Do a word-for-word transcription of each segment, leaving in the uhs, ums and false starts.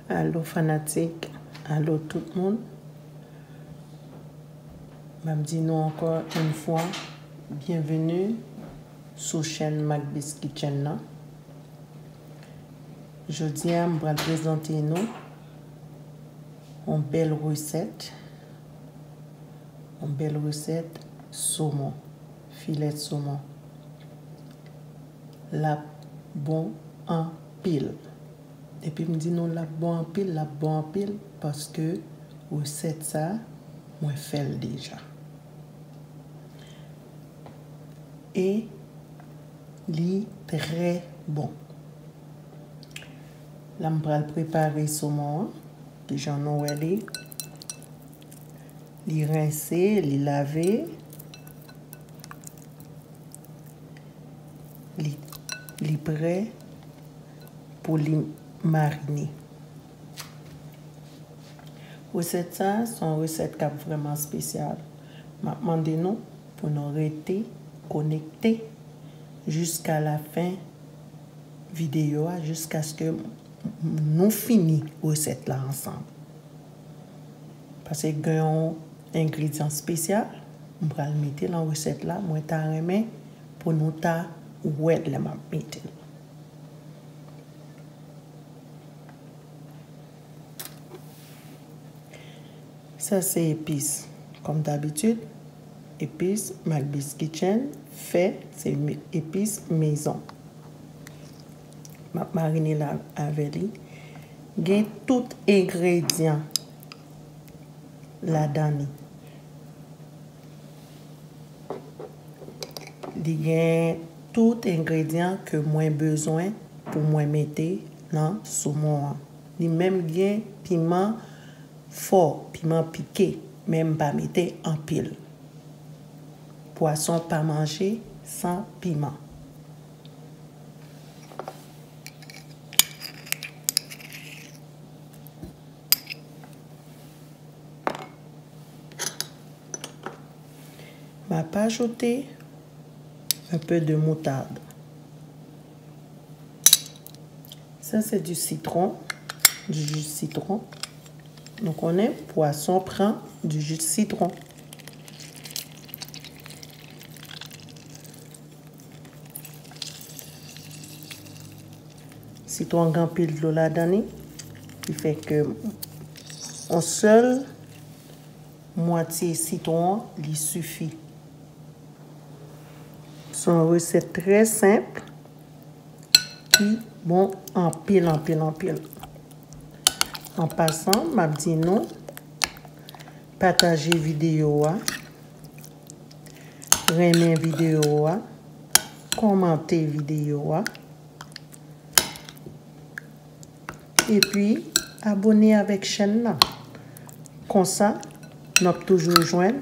Alo fanatik, alo tout moun. M ap di nou ankò yon fwa, byenveni sou chèn Macbis Kitchen nan. Jodi a, m pral prezante nou yon bèl resèt, yon bèl resèt somon, filè somon. L ap bon anpil. Depi m di nou l ap bon anpil, l ap bon anpil, paske resèt sa, mwen fè l deja. E li trè bon. La, m pral prepare somon an, kijan nou wè li. Li rense, li lave, li, li prè pou li marine. Resèt sa, se yon resèt k ap vrèman espesyal. M ap mande nou pou nou rete konekte jiska lafen videyo a, jiskaske nou fini resèt la ansanm. Paske gen yon engredyan espesyal, m pral mete nan resèt la, mwen ta renmen pou nou ta wè lè m ap mete l. Sa se epis. Kòm dabitid, epis Macbis Kitchen fè, se me-, epis mezon. M ap marine l a-, avè li. Gen tout engredyan ladan li. Li gen tout engredyan ke mwen bezwen pou mwen mete nan somon an. Li menm gen piman fò, piman pike, men m pa mete anpil. Pwason pa manje san piman. M ap ajoute un peu de moutarde. Sa se du citron, du jus de citron. Nou konnen pwason pran du jus de citron. Sitwon gen anpil dlo ladan li, ki fè ke yon sèl mwatye sitwon an, li sifi. Se yon resèt trè senp ki bon anpil, anpil, anpil. An pasan, m ap di nou, pataje videyo a, renmen videyo a, kòmante videyo a, epi abone avèk chèn nan. Konsa, n ap toujou jwenn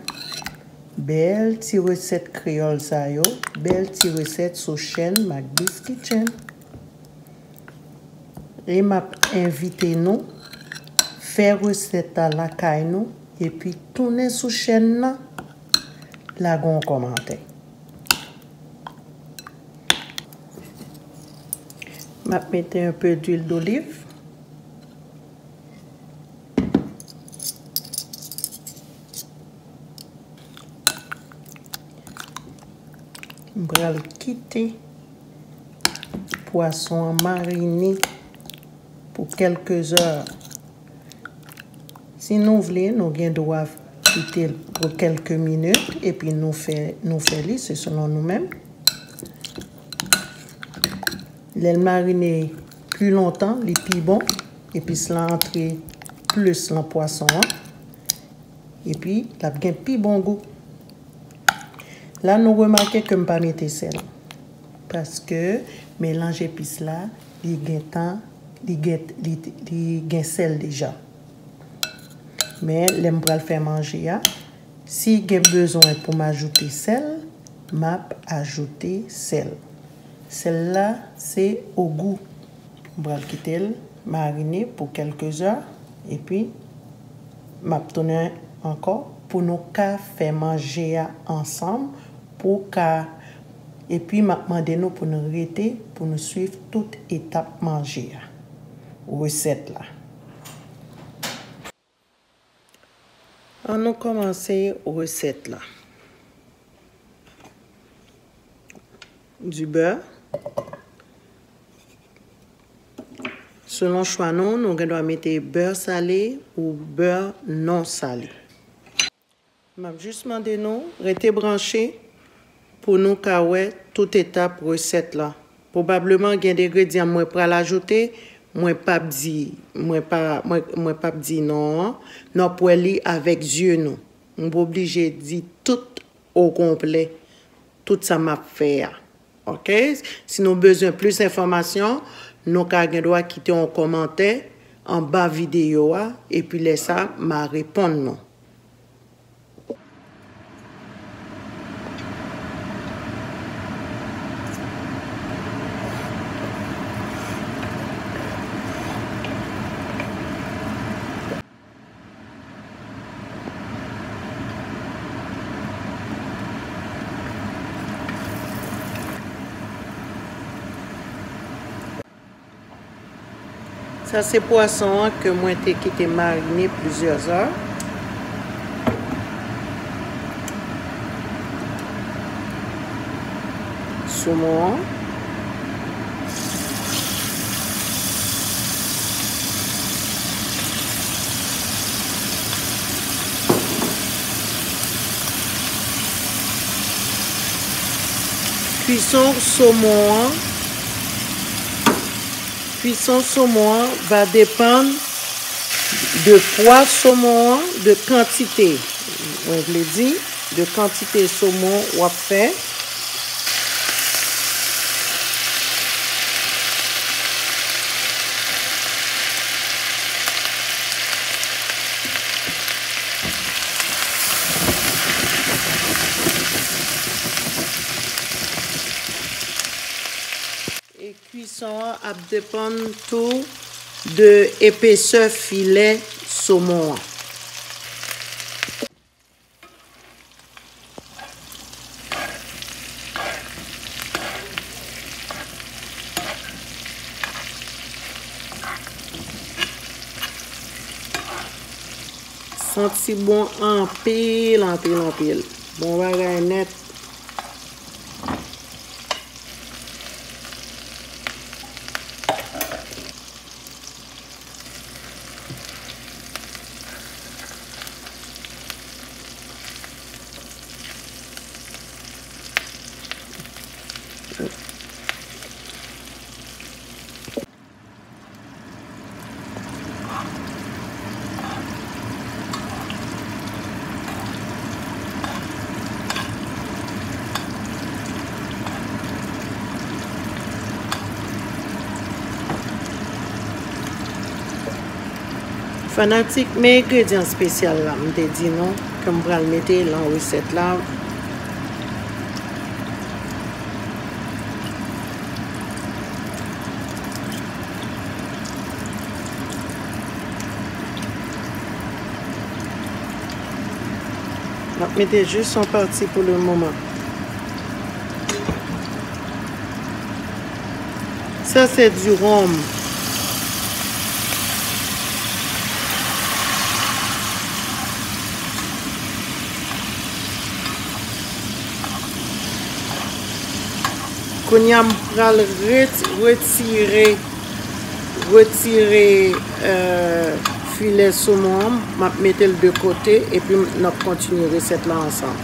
bèl ti resèt kreyòl sa yo, bèl ti resèt sou chèn Macbis Kitchen. E m ap envite nou fè resèt la lakay nou, epi tounen sou chèn nan, lage yon kòmantè. M ap mete un peu d'huile d'olive. M pral kite pwason an marine pou kèlke zè. Si nou vle, nou gen dwa kite l pou kèlke minit, epi nou fè, nou fè li, se selon nou menm. Lè l marine pli lontan, li pi bon, epis la antre plis nan pwason an, epi l ap gen pi bon gou. La, nou remake ke m pa mete sèl, paske melanj epis la, li gen tan, li gen, li, li gen sèl deja. Men, lè m pral fè manje a, si gen bezwen pou m ajoute sèl, m ap ajoute sèl. Sèl la, se o gou. M pral kite l marine pou kèlke zè, epi m ap tounen ankò pou nou ka fè manje a ansanm, pou ka, epi m ap mande nou pou nou rete, pou nou swiv tout etap manje a, resèt la. Ann nou kòmanse resèt la. Du beurre. Selon chwa nou, nou gen dwa mete bè sale ou bè non sale. M ap jis mande nou rete branche pou nou ka wè tout etap resèt la. Pwobableman gen de engredyan mwen pral ajoute, mwen p ap di, mwen pa, mwen, mwen p ap di non an, n ap wè li avèk zye nou. M pa oblije di tout okonplè, tout sa m ap fè a. Oke? Si nou bezwen plis enfòmasyon, nou ka gen dwa kite yon kòmantè anba videyo a, epi lè sa, m a reponn nou. Sa se pwason an ke mwen te kite marine plizyè zè. Somon an. Kwison somon an. Kwison somon an va depann de pwa somon an, de kantite, mwen vle di, de kantite somon w ap fè. E kwison an ap depann tou de epesè filè somon an. Santi bon anpil, anpil, anpil. Bon bagay nèt. Fanatik, men engredyan espesyal la, m te di nou, ke m pral mete lan resèt la. M ap mete jis yon pati pou le moman. Sa se du rhum. Kounye a, m pral reti-, retire, retire, euh, filè somon an. M ap mete l de kote, epi n ap kontinye resèt la ansanm.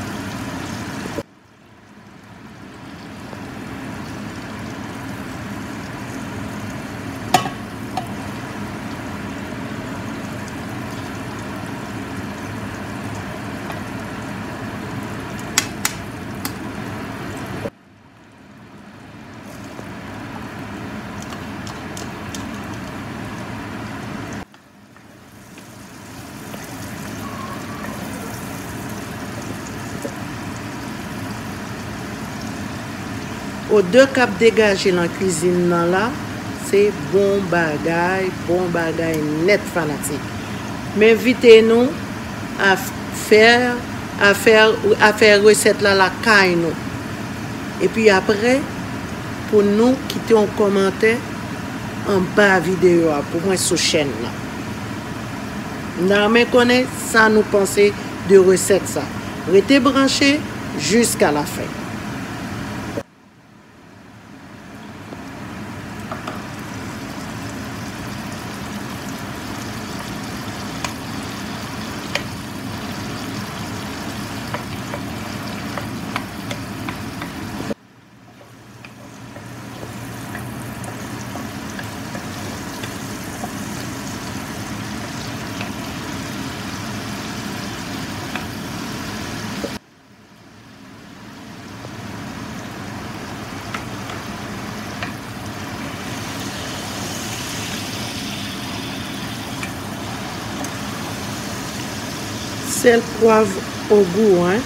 Odè k ap degaje lan kwizin nan la, se bon bagay, bon bagay nèt, fanatik. M envite nou a fè, a fè, a fè resèt la lakay nou. Epi apre, pou nou kite yon kòmantè anba videyo a pou mwen sou chèn nan. M ta renmen konnen sa nou panse de resèt sa. Rete branche jiska lafen. Sèl, pwav o gou, en.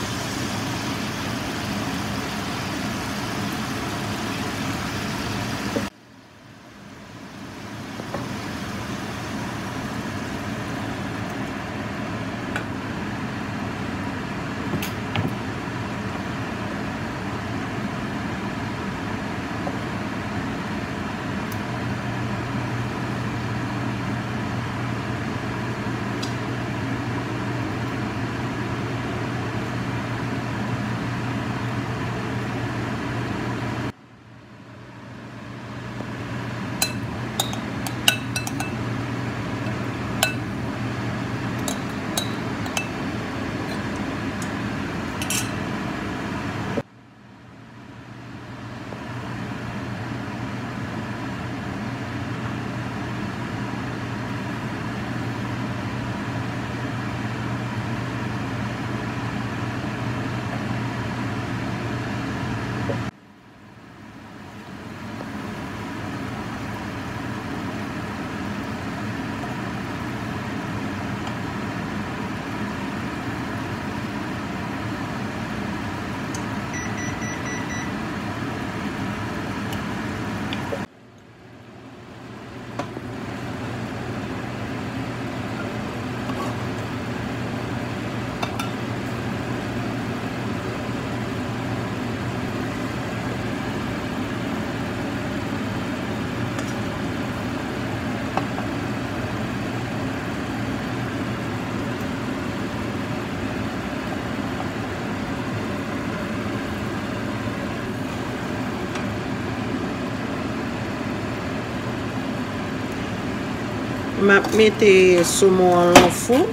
M ap mete somon an lan fou.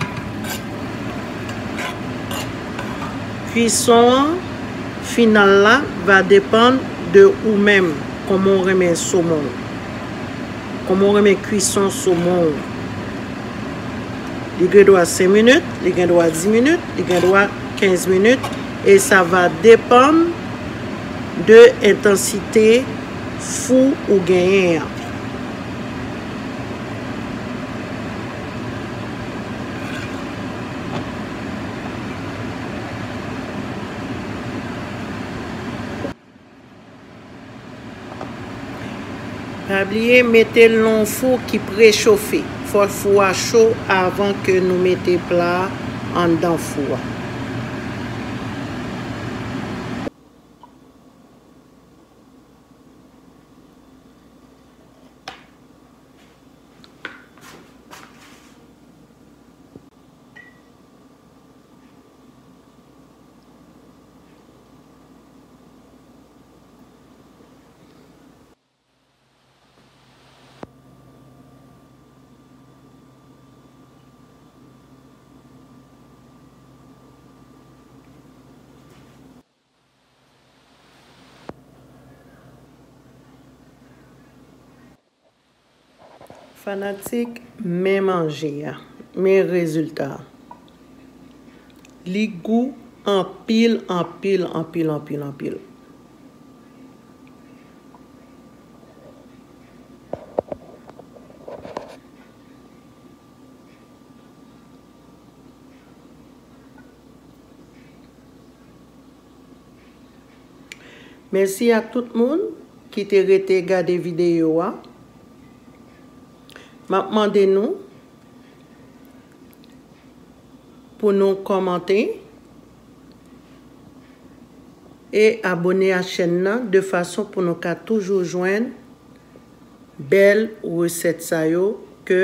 Kwison an final la va depann de ou menm, kòman w renmen somon w, kòman w renmen kwison somon w. Li gen dwa senk minit, li gen dwa dis minit, li gen dwa kenz minit, e sa va depann de entansite fou ou genyen an. Pa bliye mete l nan yon fou ki prechofe. Fò fou a cho avan ke nou mete pla a anndan fou a. Fanatik, men manje a, men rezilta a. Li gou anpil, anpil, anpil, anpil, anpil. Mèsi ak tout moun ki te rete gade videyo a. M ap mande nou pou nou kòmante e abòne a chèn nan de fason pou nou ka toujou jwenn bèl resèt sa yo ke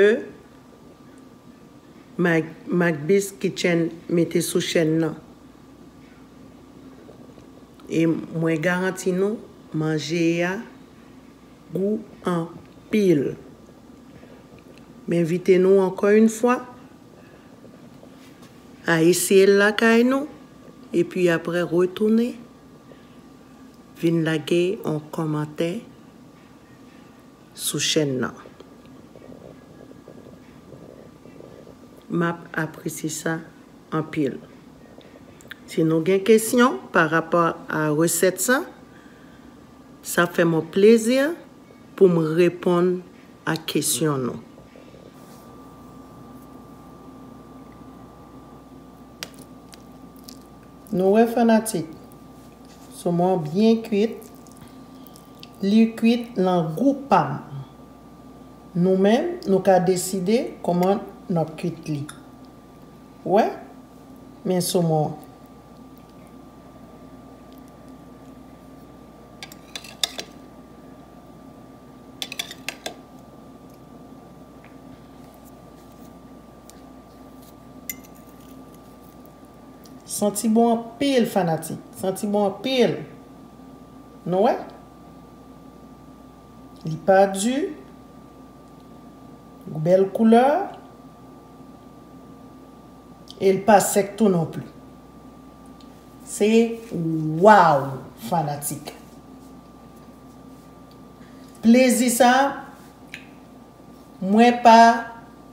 Mag-, Magbis Kitchen mete sou chèn nan. E mwen garanti nou, manje a gou anpil. M envite nou ankò yon fwa a eseye l lakay nou, epi apre retounen, vin lage yon kòmantè sou chèn nan. M ap apresye sa anpil. Si nou gen kesyon pa rapò a resèt sa, sa fè m yon plezi pou m reponn a kesyon nou. Nou wè fanatik, somon byen kwit, li kwit nan gou pa m. Nou menm, nou ka deside kòman n ap kwit li. Wè, men somon an. Santi bon anpil, fanatik. Santi bon anpil. Nou wè? Li pa di. Bèl koulè. E l pa sèk tou non pli. Se waw, fanatik. Plezi sa, mwen pa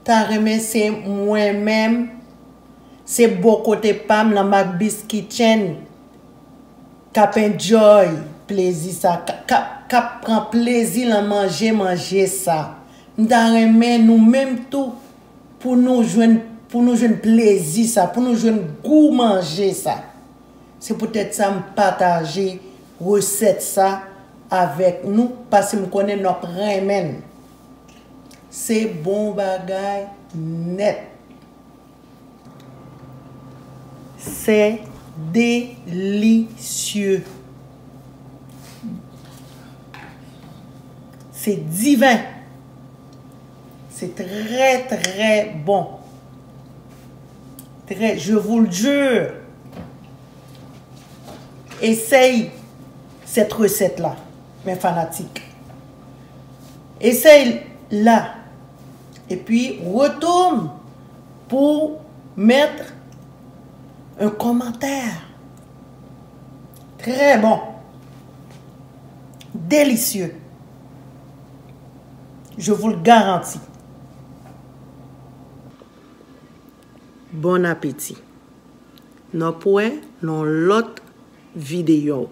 ta renmen se mwen menm, se bò kote pa m nan Magbis Kitchen k ap enjoy plezi sa, k, k, k ap pran plezi nan manje, manje sa. M ta renmen nou menm tou pou nou jwenn, pou nou jwenn plezi sa, pou nou jwenn gou manje sa. Se poutèt sa m pataje resèt sa avèk nou, paske m konnen n ap renmen l. Se bon bagay nèt. C'est délicieux. C'est divin. C'est très, très bon. Très, je vous le jure. Essaye cette recette-là, mes fanatiques. Essaye là. Et puis, retourne pour mettre un commentaire. Très bon. Délicieux. Je vous le garantis. Bon apeti. N ap wè nan lòt videyo.